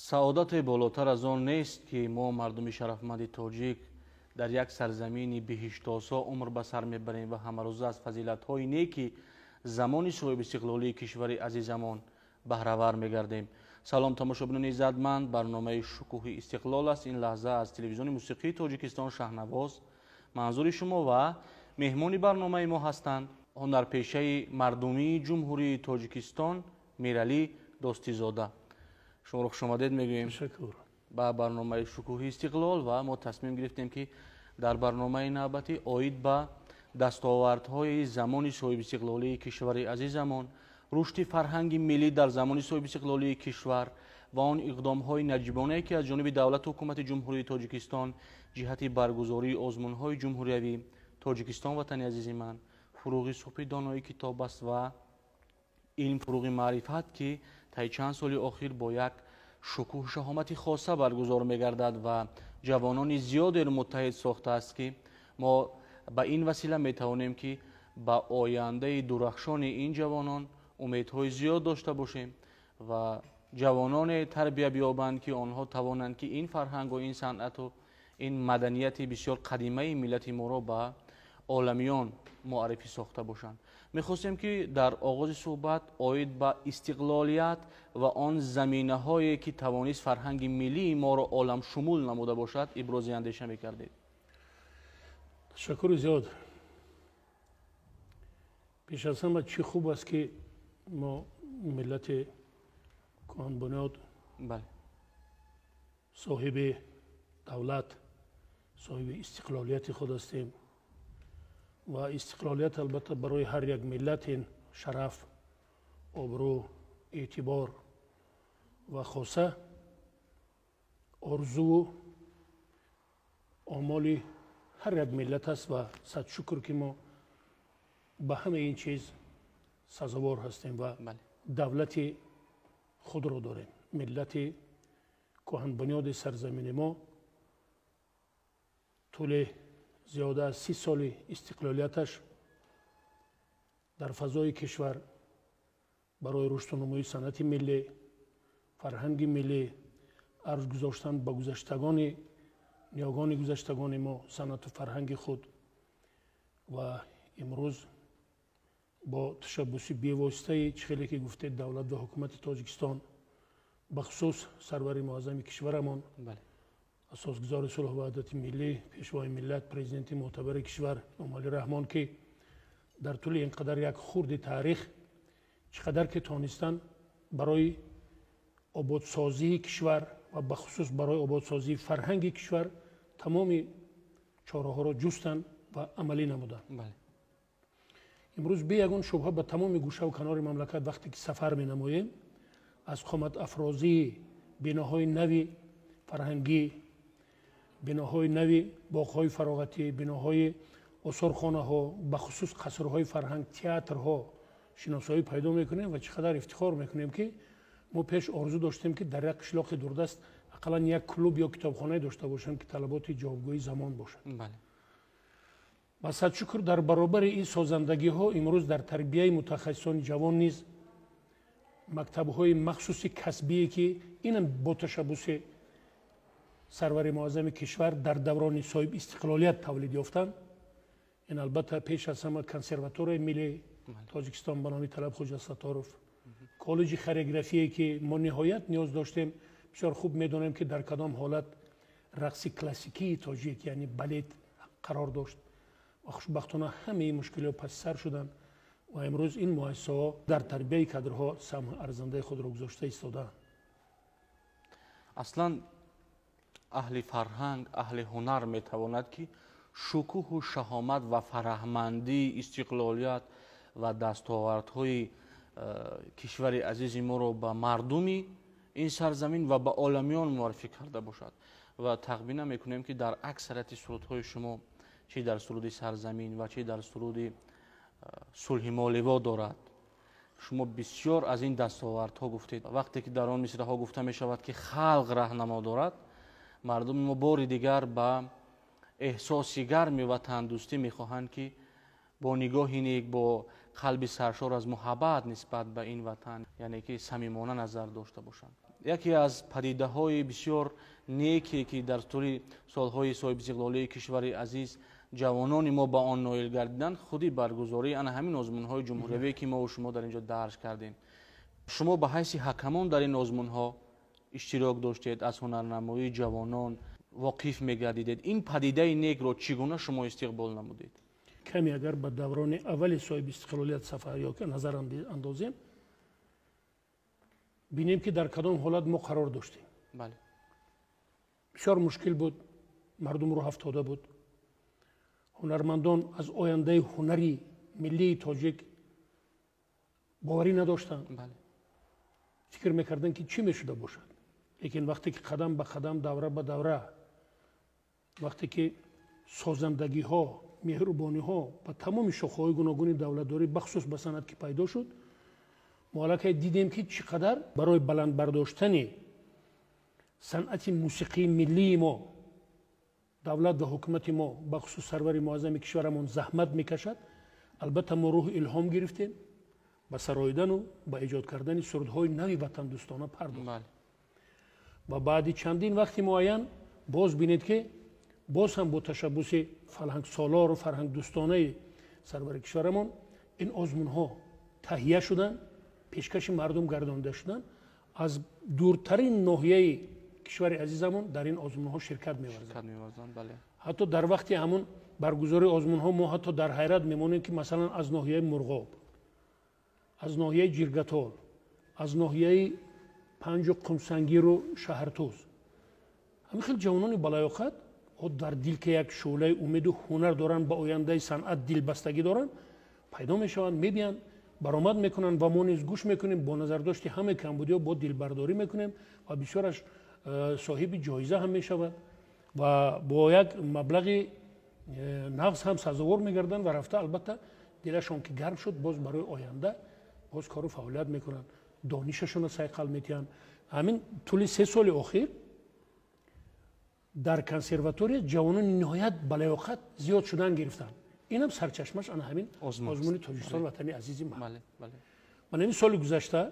Саодате болотар аз он нест, ки мо, мардуми шарафманди тоҷик, дар як сарзамини биҳиштосо умр ба сар мебарем ва ҳамарӯза аз фазилатҳои неки замони соҳибистиқлолии кишвари азизамон баҳравар мегардем. Салом, тамошобинони иззатманд, барномаи «Шукӯҳи истиқлол» аст. Ин лаҳза аз телевизиони мусиқии Тоҷикистон Шаҳнавоз манзури шумо ва меҳмони барномаи мо ҳастанд ҳунарпешаи мардумии Ҷумҳурии Тоҷикистон Миралӣ Достизода. Шуморо хушомадед мегӯем ба барномаи «Шукӯҳи истиқлол» ва мо тасмим гирифтем, ки дар барномаи навбатӣ оид ба дастовардҳои замони соҳибистиқлолии кишвари азизамон, рушди фарҳанги миллӣ дар замони соҳибистиқлолии кишвар ва он иқдомҳои наҷибонае, ки аз ҷониби давлату ҳукумати Ҷумҳурии Тоҷикистон ҷиҳати баргузории озмунҳои ҷумҳуриявӣ «Тоҷикистон ватани азизи ман», «Фуруғи субҳи донои китоб аст» ва «Илм фуруғи маърифат», ки таи чанд соли охир бо як шукӯҳу шаҳомати хоса баргузор мегардад ва ҷавонони зиёдеро муттаҳид сохтааст, ки мо ба ин васила метавонем, ки ба ояндаи дурахшони ин ҷавонон умедҳои зиёд дошта бошем ва ҷавононе тарбия биёбанд, ки онҳо тавонанд, ки ин фарҳангу ин санъату ин маданияти бисёр қадимаи миллати моро ба оламиён муаррифӣ сохта бошанд. Мехостем, ки дар оғози суҳбат оид ба истиқлолият ва он заминаҳое, ки тавонист фарҳанги миллии моро оламшумул намуда бошад, ибрози андеша мекардед. Ташаккури зиёд. Пеш аз ҳама, чӣ хуб аст, ки мо, миллати кӯҳанбунёд, соҳиби давлат, соҳиби истиқлолияти худ ҳастем ва истиқлолият, албатта, барои ҳар як миллат ин шараф, обрӯ, эътибор ва хоса орзуву омоли ҳар як миллат аст. Ва сад шукр, ки мо ба ҳамаи ин чиз сазовор ҳастем ва давлати худро дорем. Миллати кӯҳанбунёди сарзамини мо тӯли зиёда аз 30 соли истиқлолияташ дар фазои кишвар барои рушду нумӯи санъати миллӣ, фарҳанги миллӣ, арҷ гузоштан ба гузаштагони ниёгони гузаштагони мо, санъату фарҳанги худ ва имрӯз бо ташаббуси бевоситаи, чӣ хеле ки гуфтед, давлат ва ҳукумати Тоҷикистон, бахусус сарвари муаззами кишварамон, асосгузори сулҳу ваҳдати миллӣ, пешвои миллат, президенти мӯътабари кишвар Эмомалӣ Раҳмон, ки дар тӯли ин қадар як хурди таърих чӣ қадар ки тонистанд барои ободсозии кишвар ва бахусус барои ободсозии фарҳанги кишвар тамоми чораҳоро ҷустанд ва амалӣ намуданд. Имрӯз бе ягон шубҳа ба тамоми гӯшаву канори мамлакат вақте ки сафар менамоем, аз қоматафрозии биноҳои нави фарҳангӣ, биноҳои нави боғҳои фароғатӣ, биноҳои осорхонаҳо, бахусус қасрҳои фарҳанг, театрҳо шиносоӣ пайдо мекунем ва чӣ қадар ифтихор мекунем, ки мо пеш орзу доштем, ки дар як қишлоқи дурдаст ақаллан як клуб ё китобхонае дошта бошем, ки талаботи ҷавобгӯи замон бошад. Ва сад шукр, дар баробари ин созандагиҳо имрӯз дар тарбияи мутахассисони ҷавон низ мактабҳои махсуси касбие, ки инам бо ташаббуси сарвари муаззами кишвар дар даврони соҳиб истиқлолият тавлид ёфтанд. Ин, албатта, пеш аз ҳама консерваторияи миллии Тоҷикистон ба номи Талаб Хоҷа Сатторов, коллеҷи хореографие, ки мо ниҳоят ниёз доштем. Бисёр хуб медонем, ки дар кадом ҳолат рақси классикии тоҷик, яъне балет, қарор дошт ва хушбахтона ҳамаи мушкилиҳо паси сар шуданд ва имрӯз ин муассисаҳо дар тарбияи кадрҳо саҳми арзандаи худро гузошта истодаанд. Аслан аҳли фарҳанг, аҳли ҳунар метавонад, ки шукӯҳу шаҳомат ва фараҳмандии истиқлолият ва дастовардҳои кишвари азизи моро ба мардуми ин сарзамин ва ба оламиён муаррифӣ карда бошад. Ва тахмина мекунем, ки дар аксарияти сурудҳои шумо, чӣ дар суруди «Сарзамин» ва чӣ дар суруди «Сулҳи мо ливо дорад», шумо бисёр аз ин дастовардҳо гуфтед. Вақте ки дар он мисраҳо гуфта мешавад, ки халқ раҳнамо дорад, мардуми мо бори дигар ба эҳсоси гарми ватандӯстӣ мехоҳанд, ки Бо нигоҳи нек, бо қалби саршор аз муҳаббат нисбат ба ин ватан, яъне ки самимона назар дошта бошанд. Яке аз падидаҳои бисёр неке, ки дар тӯли солҳои соҳибистиқлолии кишвари азиз ҷавонони мо ба он ноил гардиданд, худи баргузории ана ҳамин озмунҳои ҷумҳуриявие, ки мо шумо дар ин ҷо дарҷ кардем. Шумо ба ҳайси ҳакамон дар ин озмунҳо иштирок доштед, аз ҳунарнамоии ҷавонон воқиф мегардидед. Ин падидаи некро чӣ гуна шумо истиқбол намудед? Каме агар ба даврони аввали соҳиби истиқлолият сафар ё назар андозем, бинем, ки дар кадом ҳолат мо қарор доштем. Бисёр мушкил буд, мардум рӯ ҳафтода буд. Ҳунармандон аз ояндаи ҳунари миллии тоҷик боварӣ надоштанд. Фикр мекарданд, ки чӣ мешуда бошад. Лекин вақте ки қадам ба қадам, давра ба давра, вақте ки созандагиҳо, меҳрубониҳо ба тамоми шохаҳои гуногуни давлатдорӣ, бахусус ба санъат ки пайдо шуд, мо аллакай дидем, ки чӣ қадар барои баланд бардоштани санъати мусиқии миллии мо давлат ва ҳукумати мо, бахусус сарвари муаззами кишварамон заҳмат мекашад. Албатта, мо рӯҳу илҳом гирифтем, ба сароидану ба эҷод кардани сурудҳои нави ватандӯстона пардохт. Ва баъди чандин вақти муайян боз бинед, ки боз ҳам бо ташаббуси фарҳангсолору фарҳангдӯстонаи сарвари кишварамон ин озмунҳо таҳия шуданд, пешкаши мардум гардонида шуданд. Аз дуртарин ноҳияи кишвари азизамон дар ин озмунҳо ширкат меварзанд. Ҳатто дар вақти ҳамун баргузории озмунҳо мо ҳатто дар ҳайрат мемонем, ки масалан аз ноҳияи Мурғоб, аз ноҳияи Ҷиргатол, аз ноҳияи Панҷу Қумсангиру Шаҳртуз ҳамин хел ҷавонони балаёқат дар дил, ки як шӯълаи умеду ҳунар доранд, ба ояндаи санъат дилбастагӣ доранд, пайдо мешаванд, мебиянд, баромад мекунанд ва мо низ гӯш мекунем, бо назардошти ҳамаи камбудиҳо бо дилбардорӣ мекунем ва бисёраш соҳиби ҷоиза ҳам мешавад ва бо як маблағи нағз ҳам сазовор мегарданд ва рафта, албатта, дилашон ки гарм шуд, боз барои оянда боз кору фаъолият мекунанд, донишашонро сайқал метиҳанд. Ҳамин тӯли 3 соли охир дар консерватория ҷавонони ниҳоят балаёқат зиёд шудан гирифтанд. Инам сарчашмаш ана ҳамин озмуни Тоҷикистон ватани азизи ман. Ман ҳамин соли гузашта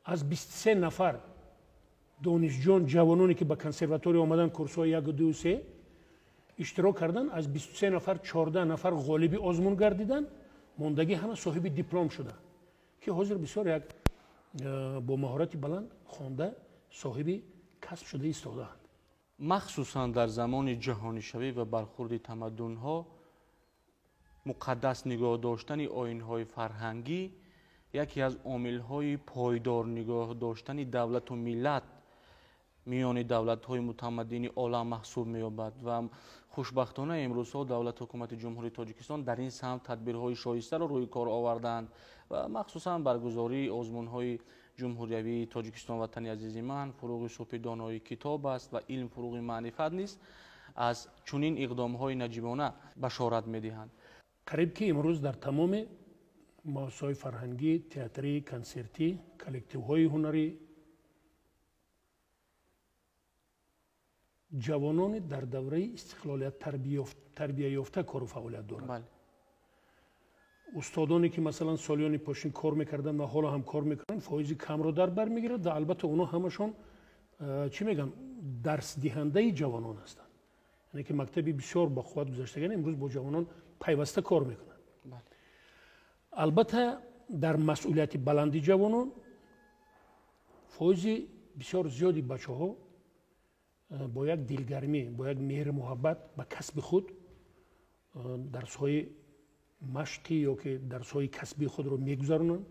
аз 23 нафар донишҷӯён, ҷавононе, ки ба консерватория омадан, курсҳои 1, 2, 3 иштирок карданд, аз 23 нафар 14 нафар ғолиби озмун гардиданд, мондагӣ ҳама соҳиби диплом шуданд, ки ҳозир бисёр як бо маҳорати баланд хонда, соҳиби касб шуда истодаанд. Махсусан дар замони ҷаҳонишавӣ ва бархурди тамаддунҳо муқаддас нигоҳ доштани оинҳои фарҳангӣ яке аз омилҳои пойдор нигоҳ доштани давлату миллат миёни давлатҳои мутамаддини олам маҳсуб меёбад. Ва хушбахтона имрӯзҳо давлат ҳукумати Ҷумҳурии Тоҷикистон дар ин самт тадбирҳои шоистаро рӯи кор овардаанд ва махсусан баргузории озмунҳои ҷумҳуриявии Тоҷикистон ватани азизи ман, фуруғи субҳи донои китоб аст ва илм фуруғи маърифат низ аз чунин иқдомҳои наҷибона башорат медиҳанд. Қариб ки имрӯз дар тамоми муассисаҳои фарҳангӣ, театрӣ, консертӣ, коллективҳои ҳунарӣ ҷавонони дар давраи истиқлолият тарбияёфта кору фаъолият доранд. Устодоне, ки масалан солиёни пошин кор мекарданд ва ҳоло ҳам кор мекунанд, фоизи камро дар бар мегирад ва албатта онҳо ҳамашон, чӣ мегӯянд, дарсдиҳандаи ҷавонон ҳастанд. Яъне ки мактаби бисёр бо қувват гузаштаган имрӯз бо ҷавонон пайваста кор мекунанд. Албатта, дар масъулияти баланди ҷавонон фоизи бисёр зиёди бачаҳо бо як дилгармӣ, бо як меҳру муҳаббат ба касби худ дарсҳои машқӣ ё ки дарсҳои касбии худро мегузаронанд.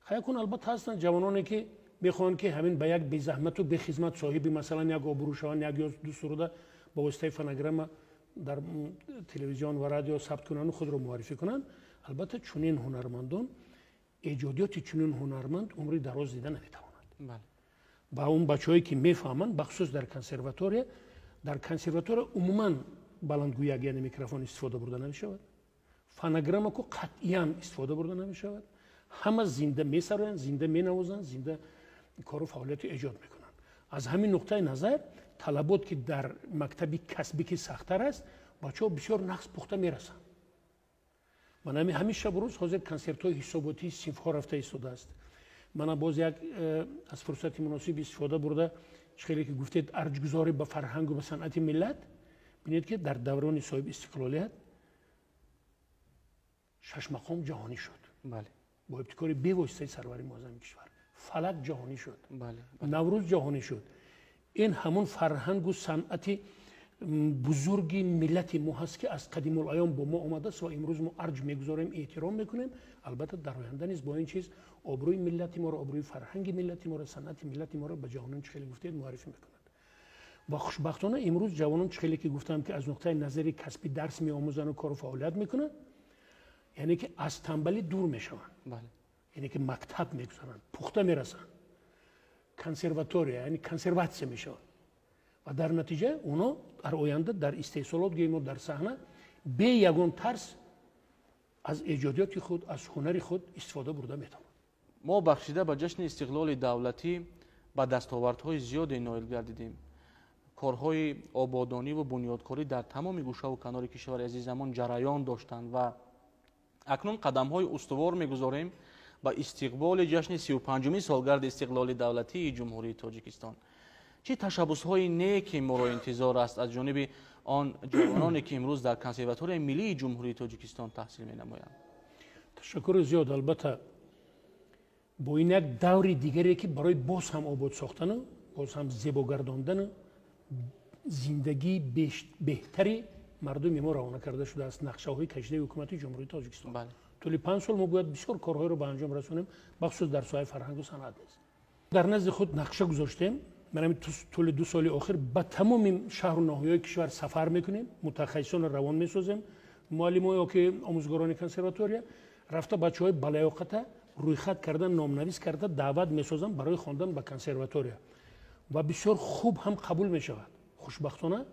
Хаякун, албатта, ҳастанд ҷавононе, ки мехоҳанд, ки ҳамин ба як безаҳмату бехизмат соҳиби масалан як обрӯ шаванд, як ё ду суруда ба воситаи фонограмма дар телевизион ва радио сабт кунанду худро муаррифӣ кунанд. Албатта, чунин ҳунармандон, эҷодиёти чунин ҳунарманд умри дароз дида наметавонад. Ва он бачаҳое, ки мефаҳманд, бахусус дар консерватория, дар консерватория умуман баландгӯяк, яъне микрофон истифода бурда намешавад, фонограммаку қатъиян истифода бурда намешавад. Ҳама зинда месароянд, зинда менавозанд, зинда кору фаъолияту эҷод мекунанд. Аз ҳамин нуқтаи назар талабот, ки дар мактаби касбӣ ки сахттар аст, бачаҳо бисёр нағз пухта мерасанд. Ман ҳамин шабу рӯз ҳозир консертҳои ҳисоботии синфҳо рафта истодааст. Мана боз як аз фурсати муносиб истифода бурда, чӣ хеле ки гуфтед, арҷгузорӣ ба фарҳангу ба санъати миллат, бинед ки дар даврони соҳиби истиқлолият шашмақом ҷаҳонӣ шуд. Бо ибтикори бевоситаи сарвари муаззами кишвар фалак ҷаҳонӣ шуд, Наврӯз ҷаҳонӣ шуд. Ин ҳамон фарҳангу санъати бузурги миллати мо ҳаст, ки аз қадимулайём бо мо омадааст ва имрӯз мо арҷ мегузорем, эҳтиром мекунем. Албатта дар оянда низ бо ин чиз обрӯи миллати моро, обрӯи фарҳанги миллати моро, санъати миллати моро ба ҷаҳонон, чӣ хеле гуфтед, муаррифӣ мекунад. Ва хушбахтона имрӯз ҷавонон, чӣ хеле ки гуфтам, ки аз нуқтаи назари касбӣ дарс меомӯзанд кору фаъолият мекунанд, яъне ки аз танбалӣ дур мешаванд, яъне ки мактаб мегузаранд, пухта мерасанд, консерватория, яъне консерватсия мешаванд ва дар натиҷа оно дар оянда дар истеҳсолот гӯем дар саҳна бе ягон тарс аз эҷодиёти худ, аз ҳунари худ истифода бурда метавонанд. Мо бахшида ба ҷашни истиқлоли давлатӣ ба дастовардҳои зиёде ноил гардидем. Корҳои ободониву бунёдкорӣ дар тамоми гӯшаву канори кишвари азизамон ҷараён доштанд ва акнун қадамҳои устувор мегузорем ба истиқболи ҷашни 35-умин солгарди истиқлоли давлатии Ҷумҳурии Тоҷикистон. Чӣ ташаббусҳои неки моро интизор аст аз ҷониби он ҷавононе, ки имрӯз дар Консерваторияи миллии Ҷумҳурии Тоҷикистон таҳсил менамоянд? Ташаккури зиёд. Албатта бо ин як даври дигаре, ки барои боз ҳам обод сохтану боз ҳам зебо гардондану зиндагии беҳтари мардуми мо равона карда шудааст нақшаҳои кашидаи ҳукумати Ҷумҳурии Тоҷикистон. Тӯли 5 сол мо бояд бисёр корҳоеро ба анҷом расонем, бахусус дар соҳаи фарҳангу санъат низ. Дар назди худ нақша гузоштем. Ман ҳамин тӯли 2 соли охир ба тамоми шаҳру ноҳияҳои кишвар сафар мекунем, мутахассисонро равон месозем, муаллимо ё ки омӯзгорони консерватория рафта бачаҳои балаёқата рӯйхат карда, номнавис карда даъват месозам барои хондан ба консерватория ва бисёр хуб ҳам қабул мешавад. Хушбахтона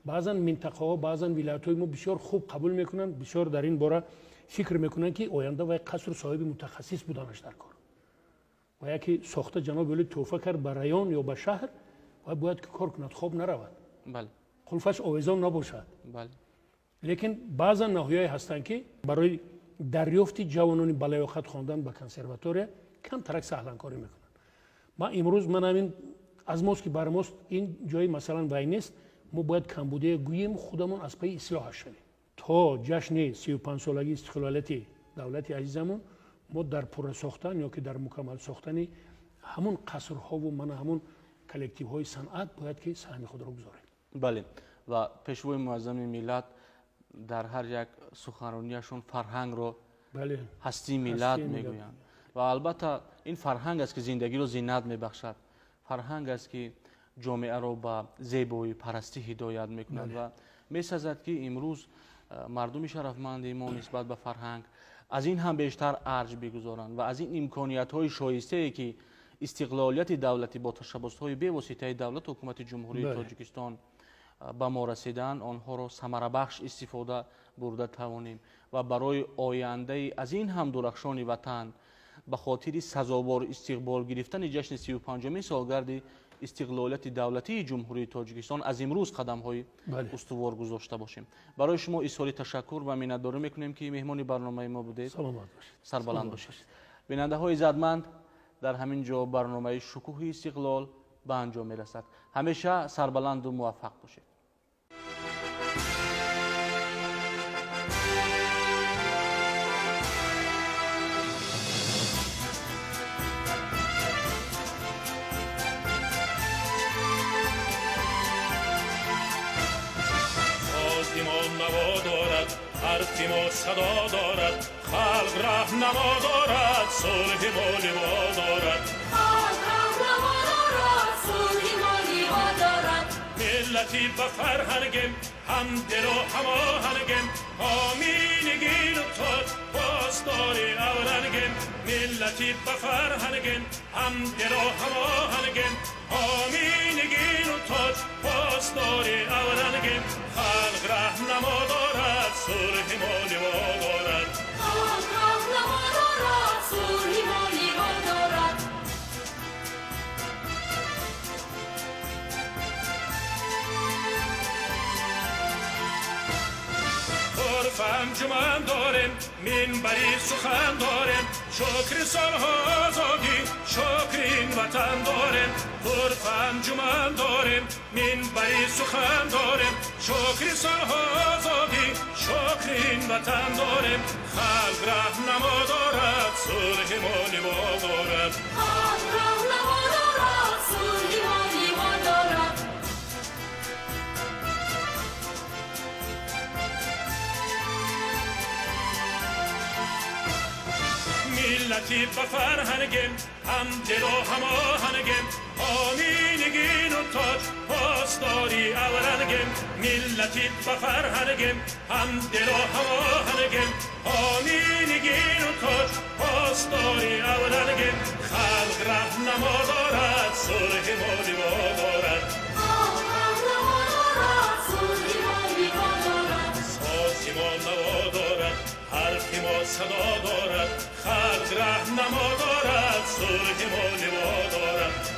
баъзан минтақаҳо, баъзан вилоятҳои мо бисёр хуб қабул мекунанд, бисёр дар ин бора фикр мекунанд, ки оянда вай қасру соҳиби мутахассис буданаш дар кор. Ва яке сохта ҷаноби олӣ тӯҳфа кард ба район ё ба шаҳр, вай бояд ки кор кунад, хоб наравад, қулфаш овезон набошад. Лекин баъзан ноҳияе ҳастанд, ки барои дарёфти ҷавонони балаёқат хондан ба консерватория камтарак саҳланкорӣ мекунанд. Ман имрӯз ман ҳамин аз мост ки бар мост ин ҷои масалан вай нест, мо бояд камбудия гӯем, худамон аз пайи ислоҳаш шавем. То ҷашни 35-солагии истиқлолияти давлати азизамон мо дар пурра сохтан ё ки дар мукаммал сохтани ҳамон қасрҳову мана ҳамон коллективҳои санъат бояд ки саҳми худро гузорем. Бале, ва пешвои муаззами миллат дар ҳар як суханронияшон фарҳангро ҳастии миллат мегӯянд ва албатта ин фарҳанг аст, ки зиндагиро зинат мебахшад, фарҳанг аст, ки ҷомеаро ба зебоӣ парастӣ ҳидоят мекунад ва месазад, ки имрӯз мардуми шарафманди мо нисбат ба фарҳанг аз ин ҳам бештар арҷ бигузоранд ва аз ин имкониятҳои шоистае, ки истиқлолияти давлатӣ бо ташаббусҳои бевоситаи давлату ҳукумати Ҷумҳурии Тоҷикистон ба мо расиданд, онҳоро самарабахш истифода бурда тавонем ва барои ояндаи аз ин ҳам дурахшони ватан ба хотири сазовор истиқбол гирифтани ҷашни 35-умин солгарди истиқлолияти давлатии Ҷумҳурии Тоҷикистон аз имрӯз қадамҳои устувор гузошта бошем. Барои шумо изҳори ташаккур ва миннатдорӣ мекунем, ки меҳмони барномаи мо будед. Саломат бошед, сарбаланд бошед. Бинандаҳои иззатманд, дар ҳамин ҷо барномаи шукӯҳи истиқлол ба анҷом мерасад. Ҳамеша сарбаланду муваффақ бошед. حرفی ما صدا دارد، خلق رهنما دارد، صلح ما لوا دارد، خلق رهنما دارد، صلح ما لوا دارد. ملتی به فرهنگم، هم دل و هم آهنگم، آمین گین و تاج پاسدار اورنگم. ملتی به فرهنگم، هم دل و هم آهنگم، آمین گین و تاج پاسدار اورنگم. خلق رهنما دارد، صلح ما لوا دارد، خلق رهنما دارد، صلح ما لوا دارد. طرف انجمن داریم، منبری سخن داریم، شکر سالها آزادی، شکر این وطن داریم. طرف انجمن داریم، منبری سخن داریم، شکر سالها آزادی، شکر این وطن داریم. خلق رهنما دارد، صلح ما لوا دارد. خلق رهنما دارد، صلح ما لوا دارد. ملتی با فرهنگم، هم دل و هم آهنگم، آمینگین و تاج پاسداری اورنگم. ملتی با فرهنگم، هم دل و هم آهنگم، آمینگین و تاج پاسداری اورنگم. خلق رهنما دارد، صلح ما لوا دارد. خلق رهنما دارد، صلح ما لوا دارد. ساز ما نوا دارد، حرف ما صدا دارد. خلق رهنما دارد، صلح ما لوا دارد.